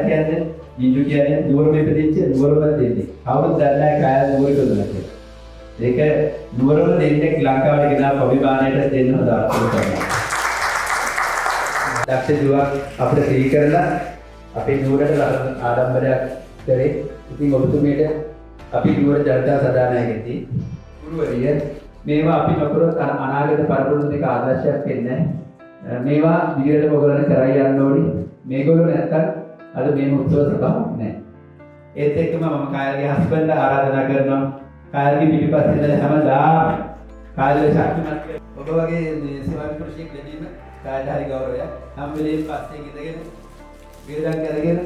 කියන්නේ ජිජු කියන්නේ නුවරම ඉපදිච්ච නුවරම දෙන්නේ. කවුරුත් දන්නේ නැහැ කායල් නුවර ඉපදුනා කියලා. ඒක නුවරම දෙන්නෙක් ලංකාවට ගෙනාව අභිමානයට දෙන්න හොඳ අර්ථ කරනවා. දක්ෂ දුවක් අපිට සිහි කරලා අපේ නුවරට ආඩම්බරයක් කරේ. ඉතින් ඔබතුමියට අපි නුවර ජනතාව සදානායකෙති ගුරුවරිය මේවා අපි නොකරොත් අනාගත පරපුරට දෙක ආදර්ශයක් වෙන්නේ නැහැ. මේවා දිගටම ඔයගොල්ලන් කරයි යන්න ඕනි. මේගොල්ලෝ නැත්තම් අද මේ උත්සව සභාවක් නැහැ. ඒත් එක්කම මම කායල්ගේ හස්බන්ඩ් ආරාධනා කරනවා. කායල්ගේ පිටිපස්සේ ඉඳලා හැමදාම කායල්ගේ ශක්තිමත් ඔබ වගේ මේ සේවාමි පුරුෂයෙක් ලැබීම කායල්ට හරි ගෞරවයක්. හැම වෙලේම පස්සේ ඉඳගෙන වියදම් කරගෙන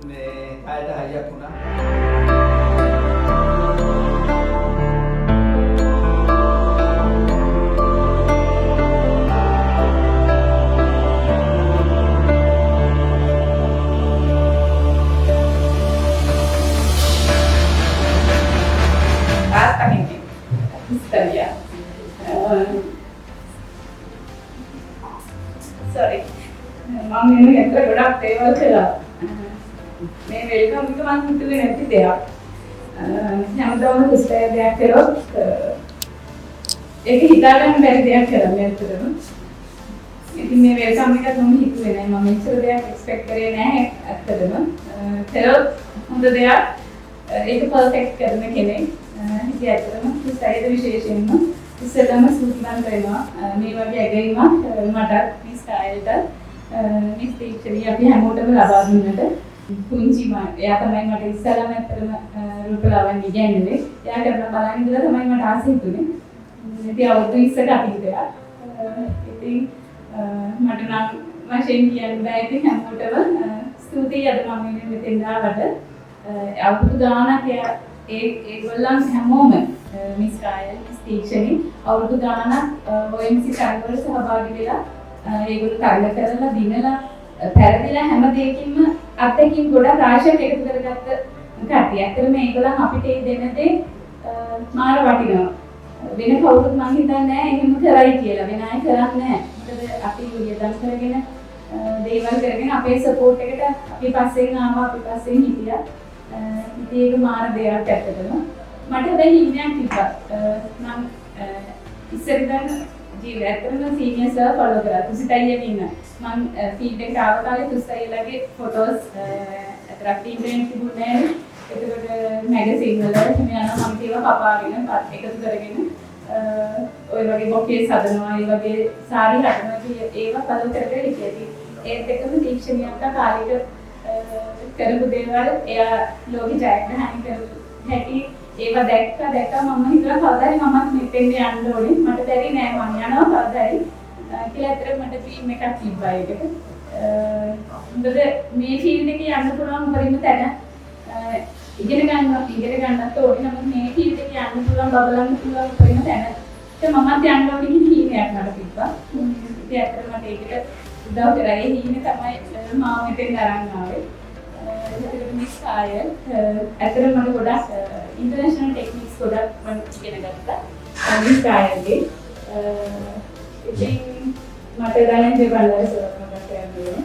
මේ කායල්ට හයියක් වුණා. තාත්තා කෙනෙක්. ඉස්තරියා. සෝරි. මම වෙන ඇත්තට ගොඩක් දේවල් කළා. මේ welcome එක මං හිතුවේ නැති දෙයක්. හැමදාම කුස්තය දෙයක් කරොත් ඒක හිතාගන්න බැරි දෙයක් කරන්නේ ඇත්තටම. ඉතින් මේ welcome එකත් මම හිතුවේ නෑ. මම මෙච්චර දෙයක් එක්ස්පෙක්ට් කරේ නෑ ඇත්තටම. කරොත් හොඳ දෙයක්, ඒක පර්ෆෙක්ට් කරන කෙනෙක්. ඉතින් ඇත්තටම කුස්තයද විශේෂයෙන්ම ඉස්සෙල්ලාම ස්තුතිවන්ත වෙනවා. මේ වගේ ඇගයීමක් මටත් මිස් කායල්ටත් මිස් තීක්ෂණී අපි හැමෝටම ලබා දුන්නට. පුංචි එයා තමයි මට ඉස්සෙල්ලාම ඇත්තටම රූප ලාවන්‍ය ඉගැන්නුවේ. එයා කරන බලන් ඉඳලා තමයි මට ආස හිතුනේ. ඉතින් අවුරුදු 20ක අතීතයක්. ඉතින් මට නම් වශයෙන් කියන්න බෑ. ඉතින් හැමෝටම ස්තුතියි අද මම මේ මෙතෙන් ආවට. අවුරුදු ගාණක් එයා ඒ ඒගොල්ලන් හැමෝම මිස් කායල්, මිස් තීක්ෂණී අවුරුදු ගාණක් OMC තරඟවල සහභාගී වෙලා ඒගොල්ලෝ තරඟ කරලා දිනලා පැරදිලා හැම දෙයකින්ම අත්දැකීම් ගොඩක් රාශියක් එකතු කරගත්ත කට්ටිය. ඇත්තටම ඒගොල්ලන් අපිට ඒ දෙන දේ මාර වටිනවා. වෙන කවුරුත් මං හිතන්නේ නෑ එහෙම කරයි කියලා. වෙන අය කරන්නේ නෑ. මොකද අපි වියදම් කරගෙන දේවල් කරගෙන අපේ සපෝට් එකට අපි පස්සෙන් ආවා, අපි පස්සෙන් හිටියා. ඉතින් ඒක මාර දෙයක් ඇත්තටම. මට හැබැයි හීනයක් තිබ්බා. මං ඉස්සර ඉඳන් ජීවිතය ඇත්තටම සීනියර්ස්ලා ෆලෝ කරා. තුසිත අයියගේ ඉන්න. මං ෆීල්ඩ් එකට ආව කාලේ තුසිත අයියලාගේ ෆොටෝස් අතර අපිට ඉන්ටර්නෙට් තිබුණේ නෑනේ. එතකොට මැගසින් වල එහෙම යනවා, මම ඒවා කපාගෙන එකතු කරගෙන ඔය වගේ බොකේස් හදනවා, ඒ වගේ සාරි හදනවා. ඉතින් ඒවා ෆලෝ කර කර හිටියා. ඉතින් ඒත් එක්කම තීක්ෂණියක් කාලෙක කරපු දේවල්, එයා ලෝක ජයග්‍රහණය කරපු හැටි ඒවා දැක්ක දැක්ක මම හිතුවා කවදා හරි මමත් මෙතෙන්ට යන්න ඕනේ, මට බැරි නෑ, මං යනවා කවදා හරි කියලා. ඇත්තටම මට ඩ්‍රීම් එකක් තිබ්බා ඒකට. මොකද මේ ෆීල්ඩ් එකේ යන්න පුළුවන් උපරිම තැන ඉගෙන ගන්නත් ඕනේ. නමුත් මේ ෆීල්ඩ් එකේ යන්න පුළුවන්, බබලන්න පුළුවන් උපරිම තැන ඉතින් මමත් යන්න ඕනේ කියන හීනයක් මට තිබ්බා. ඉතින් ඇත්තටම මට ඒකට උදව් කරා. ඒ හීනේ තමයි මාව මෙතෙන් අරන් ආවේ. එතකොට මිස් කායල් ඇත්තටම මට ගොඩක් ඉන්ටර්නැෂනල් ටෙක්නික්ස් ගොඩක් මම ඉගෙන ගත්තා මිස් කායල්ගේ. ඉතින් මට ධනංජය බණ්ඩාර සර් මතක් කරන්න ඕනේ.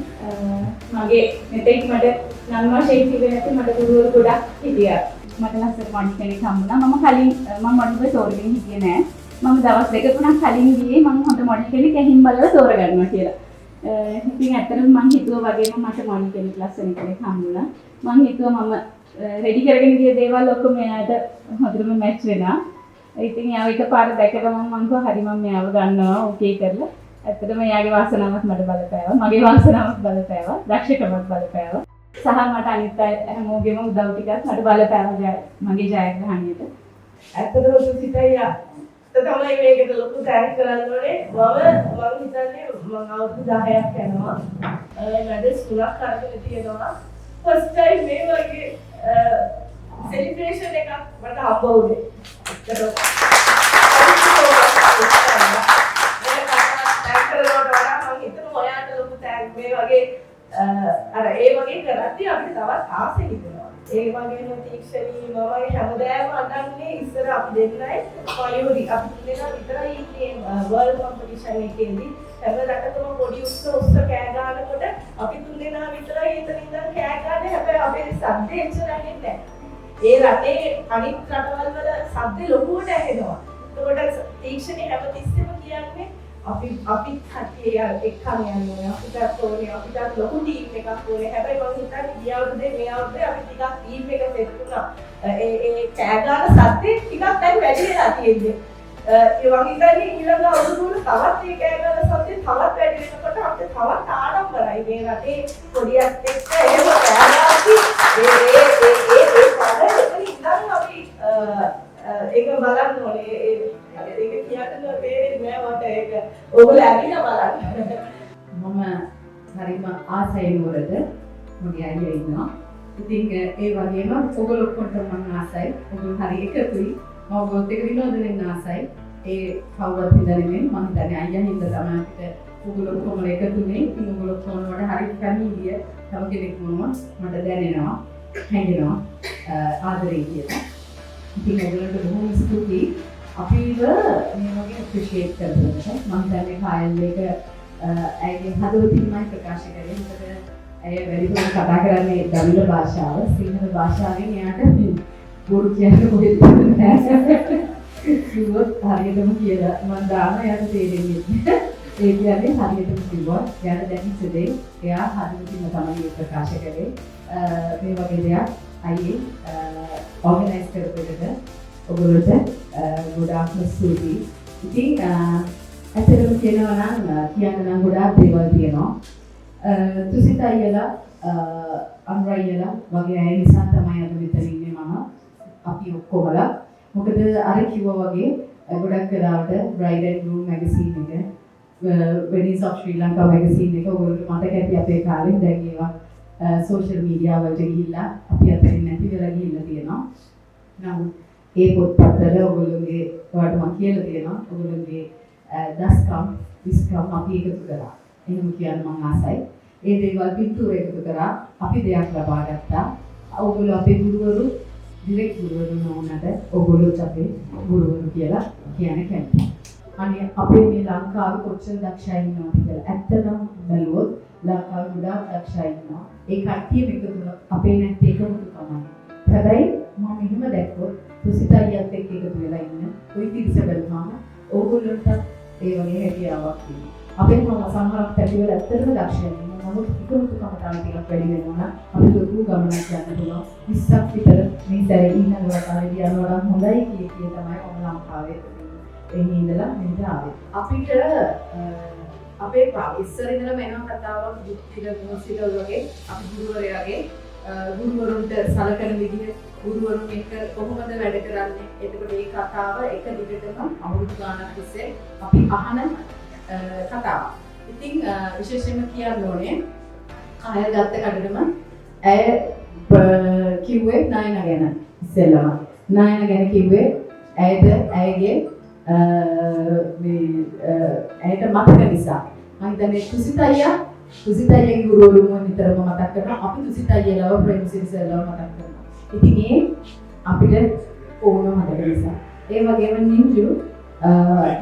මගේ මෙතෙක් මට නම් වශයෙන් කිව්වේ නැති මට ගුරුවරු ගොඩක් හිටියා. මට ලස්සන මොඩල් කෙනෙක් හම්බුණා. මම කලින් මම මොඩල් බෝයි තෝරගෙන හිටියේ නෑ. මම දවස් දෙක තුනක් කලින් ගියේ මම හොඳ මොඩල් කෙනෙක් ඇහිම් බලලා තෝරගන්නවා කියලා. ඉතින් ඇත්තටම මං හිතුවා වගේම මට මොඩල් කෙනෙක් ලස්සන කෙනෙක් හම්බුණා. මං හිතුවා මම රෙඩි කරගෙන ගිය දේවල් ඔක්කොම එයාට හොඳටම මැච් වෙනවා. ඉතින් එයාව එකපාර දැක ගමන් මං කිව්වා හරි මං මෙයාව ගන්නවා ඕකේ කරලා. ඇත්තටම එයාගේ වාසනාවක් මට බලපෑවා. මගේ වාසනාවක් බලපෑවා. දක්ෂකමක් බලපෑවා. සහ මට අනිත් අය හැමෝගෙම උදව් ටිකක් මට බලපෑවා මගේ ජයග්‍රහණයට. ඇත්තටම සුසිතයියා තමයි මේකට ලොකු thank කරන්න ඕනේ. මම හිතන්නේ මං අවුරුදු 10ක් යනවා. මැඩල්ස් තුනක් අරගෙන තියෙනවා. ෆස්ට් ටයිම් මේ වගේ සෙලිබ්‍රේෂන් එකක් මට හම්බ වුණේ. ඇත්තටම. Thank කරනවට වඩා මං හිතනවා ඔයාට ලොකු thank. මේ වගේ අර ඒ වගේ කරද්දී අපිට තවත් ආසෙ හිතෙනවා. ඒ වගේම තීක්ෂණී මම හැමදාම අඬන්නේ ඉස්සර අපි දෙන්නයි මයූරි අපි තුන්දෙනා විතරයි ඉන්නේ වර්ල්ඩ් කොම්පිටිෂන් එකේදී. හැම රටකම පොඩි උස්ස උස්ස කෑ ගන්නකොට අපි තුන්දෙනා විතරයි එතන ඉඳන් කෑ ගන්නේ. හැබැයි අපේ සද්දේ එච්චර ඇහෙන්නේ නැහැ. ඒ රටේ අනිත් රටවල් වල සද්ද ලොකුවට ඇහෙනවා. එතකොට තීක්ෂණේ හැමතිස්සෙම කියන්නේ අපි අපිත් කට්ටිය එක්කන් යන්න ඕනේ. අපිටත් ඕනේ, අපිටත් ලොකු ටීම් එකක් ඕනේ. හැබැයි මම හිතන්නේ ගිය අවුරුද්දේ මේ අවුරුද්දේ අපි ටිකක් ටීම් එක සෙට් වුණා. ඒ ඒ කෑ ගන්න සද්දේ ටිකක් දැන් වැඩි වෙලා තියෙන්නේ. ඒ මං හිතන්නේ ඊළඟ අවුරුදු වල තවත් ඒ කෑ ගන්න සද්දේ තවත් වැඩි වෙනකොට අපිට තවත් ආඩම්බරයි මේ රටේ පොඩියත් එක්ක එහෙම කෑ ගාති. ඒ ඒ ඒ ඒ ඒ පද එතන ඉඳන් අපි ඒක බලන්න ඕනේ. ඒ ඒක කියන්න තේරෙන්නේ නෑ මට. ඒක ඔයගොල්ලෝ ඇවිල්ලා බලන්න. මම හරිම ආසයි නුවරට. මගේ අයියා ඉන්නවා. ඉතින් ඒ වගේම ඔයගොල්ලෝ ඔක්කොටම මං ආසයි. ඔයගොල්ලෝ හරි එකතුයි. මම ඔයගොල්ලොත් එක්ක විනෝද වෙන්න ආසයි. ඒ කවුරුත් හින්දා නෙමෙයි, මං හිතන්නේ අයියා හින්දා තමයි අපිට ඔයගොල්ලෝ ඔක්කොම එකතු වුනේ. ඉතින් ඔයගොල්ලෝ ඔක්කොම මට හරි ෆැමිලියර්. තව කෙනෙක් වුණොත් මට දැනෙනවා, හැඟෙනවා ආදරේ කියලා. ඉතින් ඔයගොල්ලන්ට බොහොම ස්තුතියි අපිව මේ වගේ ඇප්‍රීෂিয়েට් කරනකොට. මං හිතන්නේ කායල් එක ඇයගේ හදවතින්මයි ප්‍රකාශ කරේ. මොකද ඇය වැඩිපුරම කතා කරන්නේ දමිළ භාෂාව. සිංහල භාෂාවෙන් එයාට බොරු කියන්න කොහෙද නෑ. කිව්වොත් හරියටම කියලා මං දාන එයාට තේරෙන්නේ නෑ. ඒ කියන්නේ හරියටම කිව්වා. එයාට දැනෙච්ච දේ එයා හදවතින්ම තමයි ඒ ප්‍රකාශ කරේ. මේ වගේ දෙයක් අයියේ ඕගනයිස් කරපු එකට ඔයගොල්ලන්ට ගොඩාක්ම ස්තුතියි. ඉතින් ඇත්තටම කියනවා නම් කියන්න නම් ගොඩාක් දේවල් තියෙනවා. තුසිත අයියලා, අනුර අයියලා වගේ අය නිසා තමයි අද මෙතන ඉන්නේ මම. අපි ඔක්කොමලා. මොකද අර කිව්වා වගේ ගොඩක් වෙලාවට Bride and Groom magazine එක, Weddings of Sri Lanka magazine එක ඔයගොල්ලන්ට මතක ඇති අපේ කාලේ. දැන් ඒවා සෝෂල් මීඩියා වලට ගිහිල්ලා අපි අතරින් නැති වෙලා ගිහිල්ලා තියෙනවා. නමුත් ඒ පොත්පත්වල ඔයගොල්ලෝගේ, ඔයාලට මම කියලා තියෙනවා, ඔයගොල්ලෝගේ දස්කම් විස්කම් අපි එකතු කරා. එහෙම කියන්න මං ආසයි. ඒ දේවල් පින්තූර එකතු කරා. අපි දෙයක් ලබා ගත්තා. ඔයගොල්ලෝ අපේ ගුරුවරු, ඩිරෙක්ට් ගුරුවරු නොවුනට ඔයගොල්ලොත් අපේ ගුරුවරු කියලා කියන කැමතියි. අනේ අපේ මේ ලංකාවේ කොච්චර දක්ෂ අය ඉන්නවද කියලා. ඇත්තටම බැලුවොත් ලංකාවේ ගොඩාක් දක්ෂ අය ඉන්නවා. ඒ කට්ටියම එකතු වුණොත් අපේ නැත්තේ එකමුතුකමයි. හැබැයි මම එහෙම දැක්කොත් තුසිත අයියත් එක්ක එකතු වෙලා ඉන්න ඔය පිරිස බැලුවාම ඕගොල්ලන්ටත් ඒ වගේ හැකියාවක් තියෙනවා. අපේ මම සමහරක් පැතිවල ඇත්තටම දක්ෂ ඉන්නවා. නමුත් එකමුතුකම තව ටිකක් වැඩි වෙනවා නම් අපි ලොකු ගමනක් යන්න පුළුවන්. 20ක් විතර මේ සැරේ ඉන්න වතාවේදී යනවා නම් හොඳයි කිය කිය තමයි මම ලංකාවේ එහි ඉඳලා මෙහෙට ආවේ. අපිට අපේ ඉස්සර ඉඳලම එනවා කතාවක් බුද්ධික ගුණසික වගේ අපි ගුරුවරයාගේ ගුරුවරුන්ට සලකන විදිහ, ගුරුවරුන් එක්ක කොහොමද වැඩ කරන්නේ. එතකොට මේ කතාව එක දිගටම අවුරුදු ගාණක් තිස්සේ අපි අහන කතාවක්. ඉතින් විශේෂයෙන්ම කියන්න ඕනේ කායල් ගත්ත කඩටම ඇය කිව්වේ නයන ගැන ඉස්සෙල්ලම. නයන ගැන කිව්වේ ඇයට ඇයගේ මේ ඇයට මතක නිසා. මම හිතන්නේ තුසිත අයියා, තුසිත අයියාගේ ගුරුවරුන්ව නිතරම මතක් කරනවා. අපි තුසිත අයියාලව, ප්‍රේමසිරි සර්ලව මතක් කරනවා. ඉතින් ඒ අපිට ඕන මතක නිසා. ඒ වගේම නින්ජු,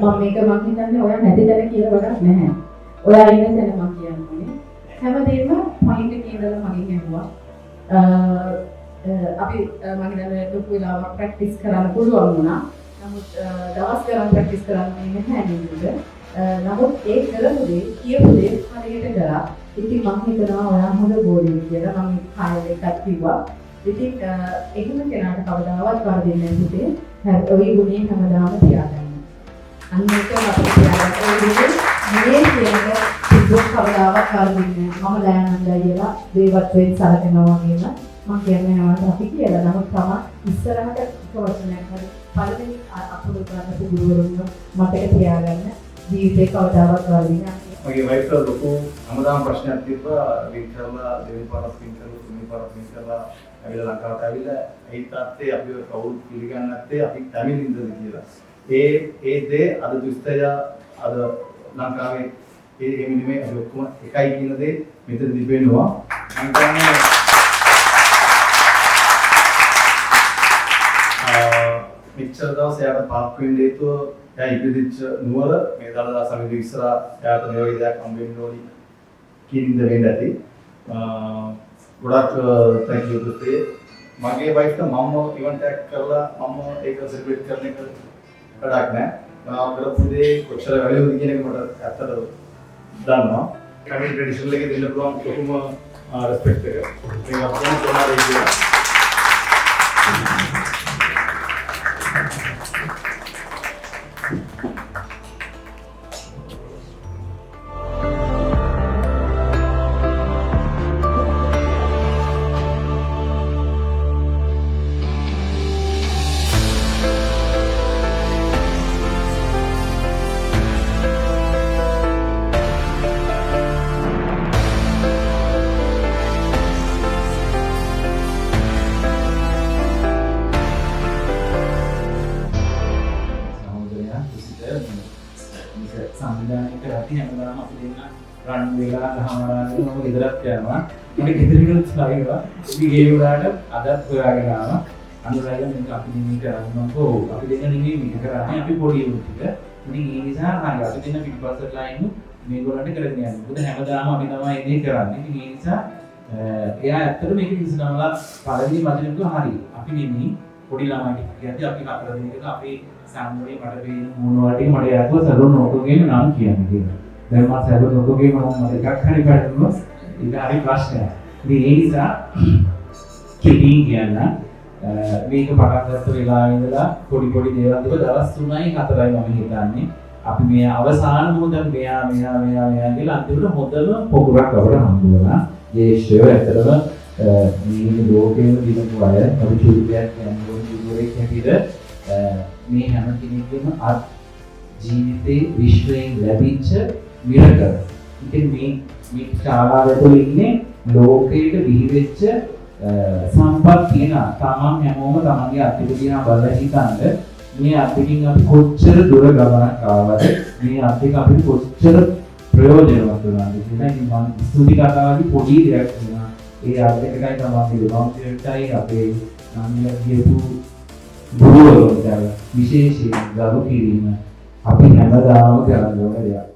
මම මේක මං හිතන්නේ ඔයා නැති තැන කියලා වැඩක් නැහැ. ඔයා ඉන්න තැන මං කියන්න ඕනේ. හැමදේම පොයින්ට් එකේ ඉඳලා මගෙන් ඇහුවා. අපි මං හිතන්නේ ලොකු වෙලාවක් ප්‍රැක්ටිස් කරන්න පුළුවන් වුණා. නමුත් දවස් ගණන් ප්‍රැක්ටිස් කරන්න නැහැ නින්ජුට. නමුත් ඒ කරපු දේ, කියපු දේ හරියට කරා. ඉතින් මං හිතනවා ඔයා හොඳ බෝඩින් කියලා. මං ඒක කායල් එක්කත් කිව්වා. ඉතින් එහෙම කෙනාට කවදාවත් වරදින්නේ නැහැ පුතේ. ඔය ගුණය හැමදාම තියාගන්න. අන්න ඒක මතක තියාගන්න. ඔය ගුණය මේ කියන තිබ්බොත් කවදාවත් වරදින්නේ නැහැ. මම දයානන්ද අයියලා දේවත්වයෙන් සැලකෙනවා වගේම මං කියන්නේ ඔයාලට අපි කියලා. නමුත් තම ඉස්සරහට එක වචනයක් හරි පළවෙනි අකුරු ගන්නපු ගුරුවරුන්ව මතක තියාගන්න. ජීවිතේ කවදාවත් වරදින්නේ නැහැ. මගේ වයිෆ්ට ලොකු හැමදාම ප්‍රශ්නයක් තිබ්බා. වින් කරලා දෙවෙනි පාරක් වින් කරලා තුන්වෙනි පාරක් වින් කරලා ඇවිල්ලා ලංකාවට ඇවිල්ලා ඇයි තාත්තේ අපිව කවුරුත් පිළිගන්නේ නැත්තේ, අපි තමිලින්ද කියලා. ඒ ඒ දේ අද දුස්තය අද ලංකාවේ ඒ එහෙම නෙමෙයි, අපි ඔක්කොම එකයි කියන දේ මෙතනදී පේනවා. මං කියන්නේ මේ මෙච්චර දවස් එයාට පාක් වෙන්න හේතුව එයා ඉපදිච්ච නුවර මේ දළදා සමිතිය ඉස්සරහා එයාට මේ වගේ දෙයක් හම්බ වෙන්න ඕනි කියන ඉඳ වෙන්න ඇති. ගොඩක් thank you පුතේ. මගේ වයිෆ්ට මම ඉවෙන්ට් එකක් කරලා මම ඒක සෙලිබ්‍රේට් කරන එක වැඩක් නෑ. මම කරපු දේ කොච්චර වැලියුද කියන එක මට ඇත්තට දන්නවා. ටැමිල් ට්‍රැඩිෂනල් එකේ දෙන්න පුළුවන් ලොකුම රෙස්පෙක්ට් එක. මේක අපේ කොහොමද කියලා. සහෝදරයා කුසිත මේක සංවිධානය කරද්දී හැමදාම අපි දෙන්න රන් වෙලා ගහමරාගෙන මම ගෙදරත් යනවා. මට ගෙදරිනුත් වයින්නවා. ඉතින් ඒ වුණාට අදත් හොයාගෙන ආවා. අනුරාග මේක අපි නෙමෙයි කරන්නේ. මම කිව්වා ඔව් අපි දෙන්න නෙමෙයි මේක කරන්නේ. අපි පොඩි උන් ටික. ඉතින් ඒ නිසා හරි අපි දෙන්න පිටිපස්සටලා ඉමු මේගොල්ලන්ට කරගෙන යන්න. මොකද හැමදාම අපි තමයි මේ දේ කරන්නේ. ඉතින් ඒ නිසා එයා ඇත්තටම මේක විසඳනලා පළවෙනි වචනේ කිව්වා හරි. අපි නෙමෙයි පොඩි ළමයි ටික කියද්දි අපි හතර දෙනෙක් අපේ සංගමේ මට පේන මූණ වලට මට එයා කිව්වා සලූන් ඔක්කොගේම නම් කියන්න කියලා. දැන් මම සලූන් ඔක්කොගේම නම් මට එකක් හරි පැටලුණොත් ඒක හරි ප්‍රශ්නයක්. ඉතින් ඒ නිසා කෙටියෙන් කියන්න මේක පටන් ගත්ත වෙලාවේ ඉඳලා පොඩි පොඩි දේවල් තිබ්බ දවස් 3යි 4යි මම හිතන්නේ අපි මේ අවසාන මොහොතේ මෙයා මෙයා මෙයා මෙයා කියලා අන්තිමට හොඳම පොකුරක් අපට හම්බ වුණා. ජේෂ්ඨයෝ ඇත්තටම මේ ලෝකෙම දිනපු අය අපි චූටියක් කියන්න ඕන ගුරුවරයෙක් හැටියට මේ හැම කෙනෙක්ගේම අත් ජීවිතේ විශ්වයෙන් ලැබිච්ච මිරකල්. ඉතින් මේ මේ ශාලාව ඇතුළේ ඉන්නේ ලෝකයට බිහි වෙච්ච සම්පත් තියෙන තමන් හැමෝම තමන්ගේ අත් දෙක දිහා බලලා හිතන්න මේ අත් දෙකෙන් අපි කොච්චර දුර ගමනක් ආවද මේ අත් දෙක අපිට කොච්චර ප්‍රයෝජනවත් වුණාද කියලා. ඉතින් මම ස්තුති කතාවදී පොඩි දෙයක් කියනවා. ඒ අත් දෙකටයි තමන්ගේ දෙමව්පියන්ටයි අපේ නංගිලා කියපු ගුරුවරුන්ට විශේෂයෙන් ගරු කිරීම අපි හැමදාම කරන්න ඕන දෙයක්.